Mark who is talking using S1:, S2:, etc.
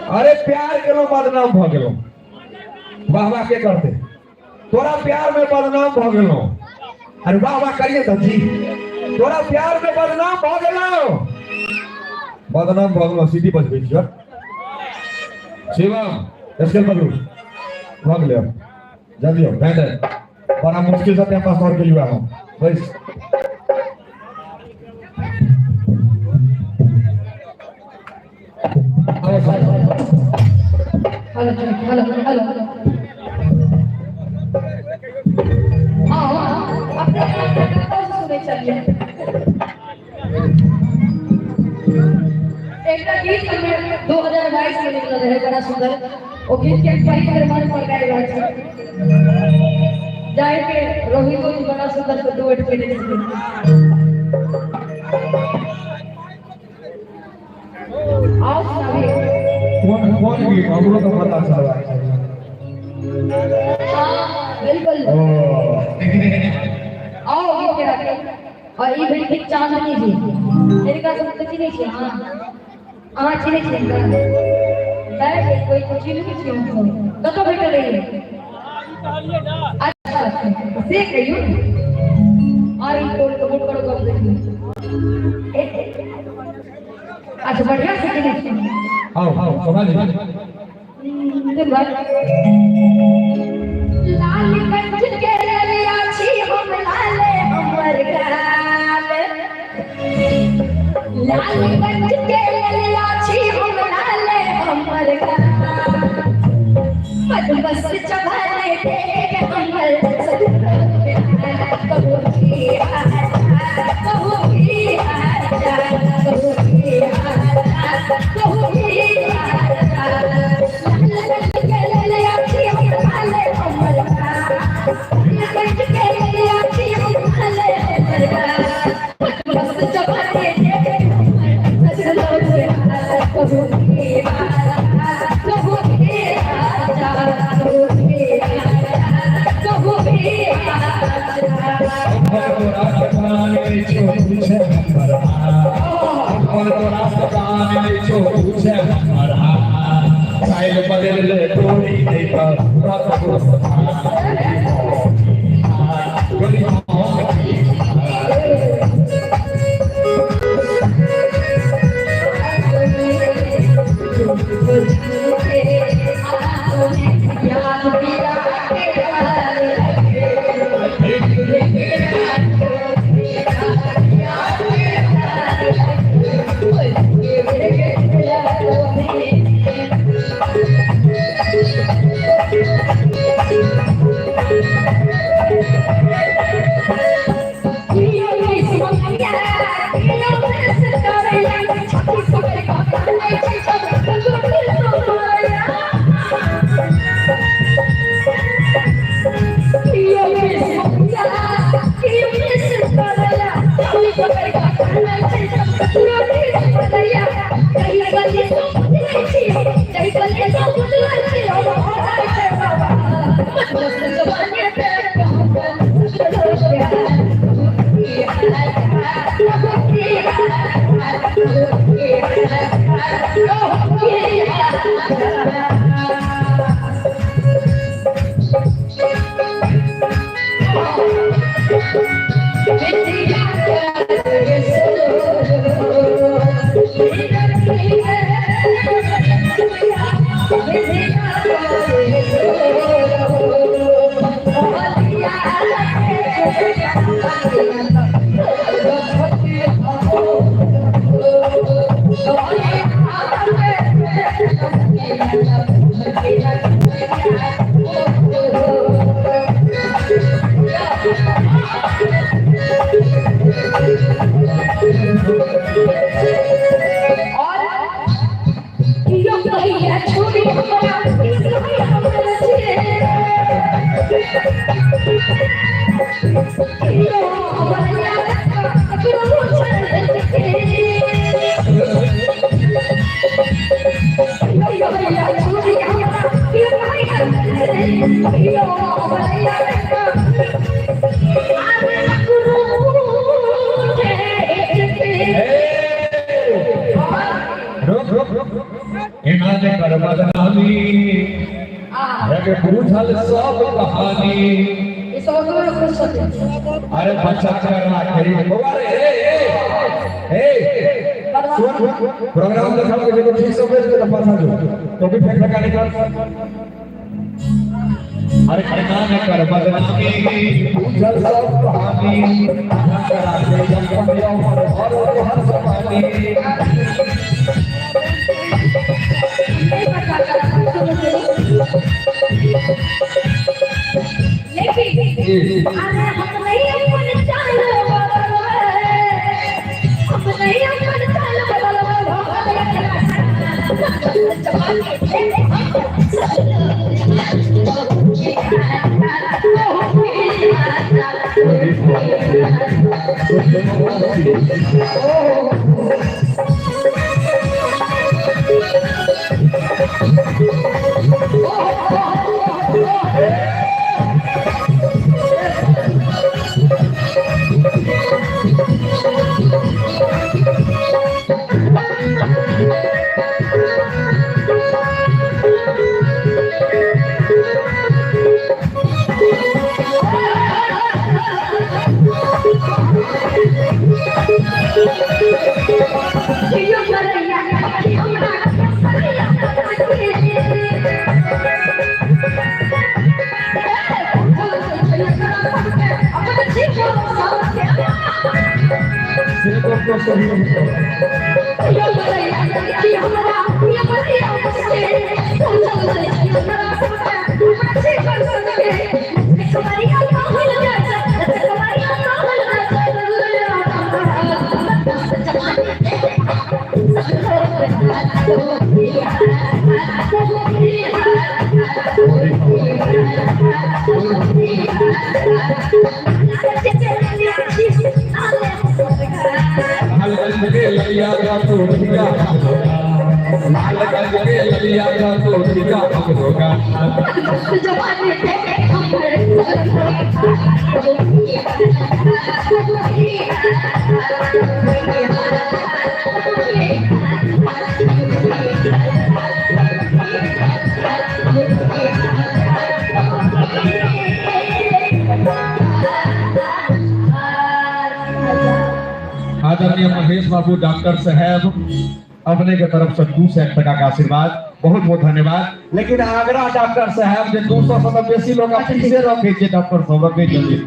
S1: अरे प्यार केलहुँ बदनाम भऽ गेलहुँ। वाह वाह के करते, तोरा प्यार में बदनाम भऽ गेलहुँ। अरे वाह वाह करिए तऽ जी, तोरा प्यार में बदनाम भऽ गेलहुँ, बदनाम भऽ गेलहुँ। सीटी बजबै छियौ। शिवम स्केल पकड़ू, भऽ गेलै अब जल्दी हो बैंड। बड़ा मुश्किल से टाइम पास कर गेलियो हम। बैस। आओ sir.
S2: Hello hello hello hello. हाँ, अपने कतौ से सुनै छलियै एकटा गीत हमे 2022 में निकलल रहे, बड़ा सुंदर। ओ गीत के पहिल बेर मंच पर गाबि रहल छी, जाहि के रोहितो जी बड़ा सुंदर से डुएट केने छथिन। आओ सुनाबी।
S1: कौन कौन गीत हमरो तो पता चलबाक चाही।
S2: हाँ, बिल्कुल।
S1: ओ
S2: आओ गीत के राखे। और ई भेलखिन चांदनी जी, हिनका सब तऽ चिन्है छियै। अहाँ अहाँ चिन्है छियै हिनका? नहि, कोई तो चिन्है छियै हमसब। कतऽ भेटल रहियै? अच्छा अच्छा, से कहियौ ने। और ई टोल के वोट करो गप देखियौ। अच्छा, बढ़िया से चिन्है छियै।
S1: आओ आओ शोभा जी।
S2: दिन भर लाल कंच के ललिया छी हम लाले हमर गाल, लाल कंच के ललिया छी हम लाले हमर गाल, मधुबस चढ़ाने देख हमर कहू की आजा, कहू की आजा, कहू की आजा, कहू की आजा। लाल कंच के ललिया छी हम लाले हमर गाल, लाल कंच के ललिया छी हम लाले हमर गाल, मधुबस चढ़ाने देख हमर कहू की आजा, कहू की आजा, कहू की आजा, कहू की आजा।
S1: हमर तोरा से प्राण लै छौ पूछे हमर हाल, हमर तोरा से प्राण लै छौ पूछे हमर हाल, साइल बदल ले तोरी नहीं पर कतबो गोरी हम की।
S2: और कियो कहिया छोड़ी हमरा, कियो हमरा छे, कियो हमरा ककरो छे, कियो कहिया छोड़ी हमरा, कियो कहिया छे, कियो हमरा आरे ककरो छे।
S1: ए! ने कर बदनामी, अरे बुझल सब कहानी।
S2: ई सब अखबार खुश छथिन।
S1: अरे बच्चा कर राखी बौआ रे, ए ए ए सुन, प्रोग्राम देखाओ के देखो ठीक से बेच के तो पाछा जो तो भी फेंक फेंका निकल। अरे खाना ने कर बदनामी, बुझल सब कहानी, बच्चा कर राखी जन पर और हर समानी।
S2: नहीं पता करा लेकिन अरे हम नहीं अपन चाल बदलबै, हम नहीं अपन चाल बदलबै। जियो करैया हमरा।
S1: से तो सही। लालगंज के ललिया का तो ठिका हम होगा, लालगंज के ललिया का तो ठिका हम होगा।
S2: जवानी पे हम।
S1: आदरणीय महेश बाबू डॉक्टर साहब, अपने के तरफ से 200 टका का आशीर्वाद, बहुत बहुत धन्यवाद। लेकिन आगरा डॉक्टर साहब जे 200 से बेसी लोग फीसे रखे छे, डॉक्टर सब रखे छथिन।